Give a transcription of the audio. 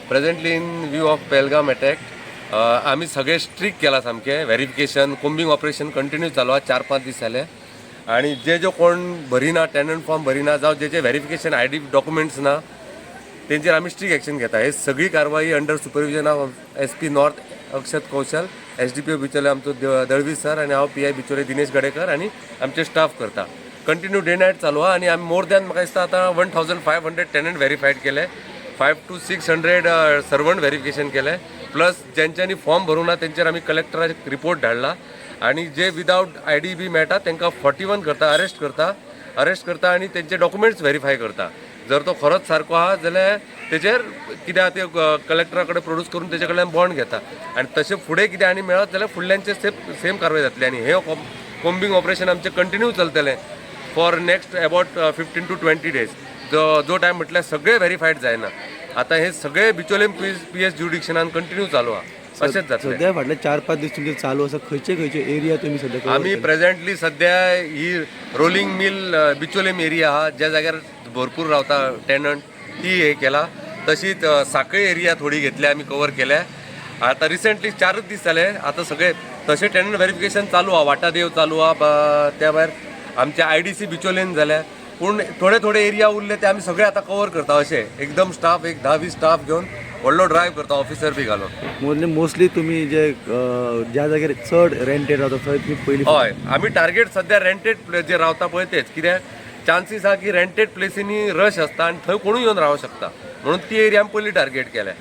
Presently, in view of Pahalgam attack, आमी सगळे streak केला सामकें. व्हेरिफिकेशन, कोम्बिंग ऑपरेशन कंटिन्यू चालू आहा 4-5 दीस जाले आनी जे जे कोण भरिना, टेनंट फॉर्म भरिना जावं जेचे व्हेरिफिकेशन आयडी डॉक्युमेंट्स ना, तेंचेर आमी स्ट्रीक एक्शन घेता. हे सगळी कारवाई under supervision of SP North Akshat Kaushal, SDPO Bicholim आमचो दळवी सर आनी हांव पीआय बिचोले दिनेश गडेकर आनी आमचे स्टाफ करता. कंटिन्यू डे नायट चालू आहा आनी आमी मोर दॅन, म्हाका दिसता आतां, 1500 tenant verified केले, 5 to 600 servant verification केले. प्लस ज्यांच्यांनी फॉर्म भरूंक ना तेंचेर आमी कलेक्टराक रिपोर्ट धाडला आनी जे विदावट आयडी बी मेळटा तांकां 41 करता, अरेस्ट करता, अरेस्ट करता आनी तेंचे डॉक्युमेंट्स व्हेरीफाय करता. जर तो खरोच सारको आहा जाल्यार तेचेर कितें आहा ते कलेक्टरा कडेन प्रोड्यूस करून तेजे कडल्यान बॉन्ड घेता आनी तशें फुडें कितें आनी मेळत जाल्यार फुडल्यांचे सेम सेम कारवाय जातली. आनी हे कोम्बिंग ऑपरेशन आमचें कंटिन्यू चलतलें for next about 15 to 20 days, जो जो टायम म्हटल्यार सगळे व्हेरीफायड जायना. आतां हे सगळे बिचोले पीएस ज्युडिक्शनान कंटिन्यू चालू आहा, अशेंच जातलें. सध्या फाटले 4-5 दीस तुमचे चालू आसा. खंयचे खंयचे एरिया तुमी सध्या cover आमी केले? प्रेझेंटली सध्या ही रोलिंग मिल बिचोलेम एरिया आहा, ज्या जाग्यार भरपूर रावता टेनंट, ती हे केला. तशीच साखळी एरिया थोडी घेतल्या, आमी कवर केल्या. आतां रिसेंटली 4च दीस जाले. आतां सगळे तशें टेनंट व्हेरिफिकेशन चालू आहा, वाटादेव चालू आहा, त्या भायर आमचे आयडीसी बिचोलेन जाल्या. पूण थोडे थोडे एरिया उरले ते आमी सगळे आतां कवर करता. अशें एकदम स्टाफ, एक 10-20 स्टाफ घेवन व्हडलो ड्रायव्ह करता, ऑफिसर बी घालून. मोस्टली मोस्टली तुमी जे ज्या जाग्यार चड रेंटेड रावता थंय तुमी पयली हय, आमी टार्गेट सध्या रेंटेड जे रावता पळय तेच, कित्याक चान्सीस आहा की रेंटेड प्लेसींनी रश आसता आनी थंय कोणूय येवन रावंक शकता, म्हणून ती एरिया आमी पयली टार्गेट केल्या.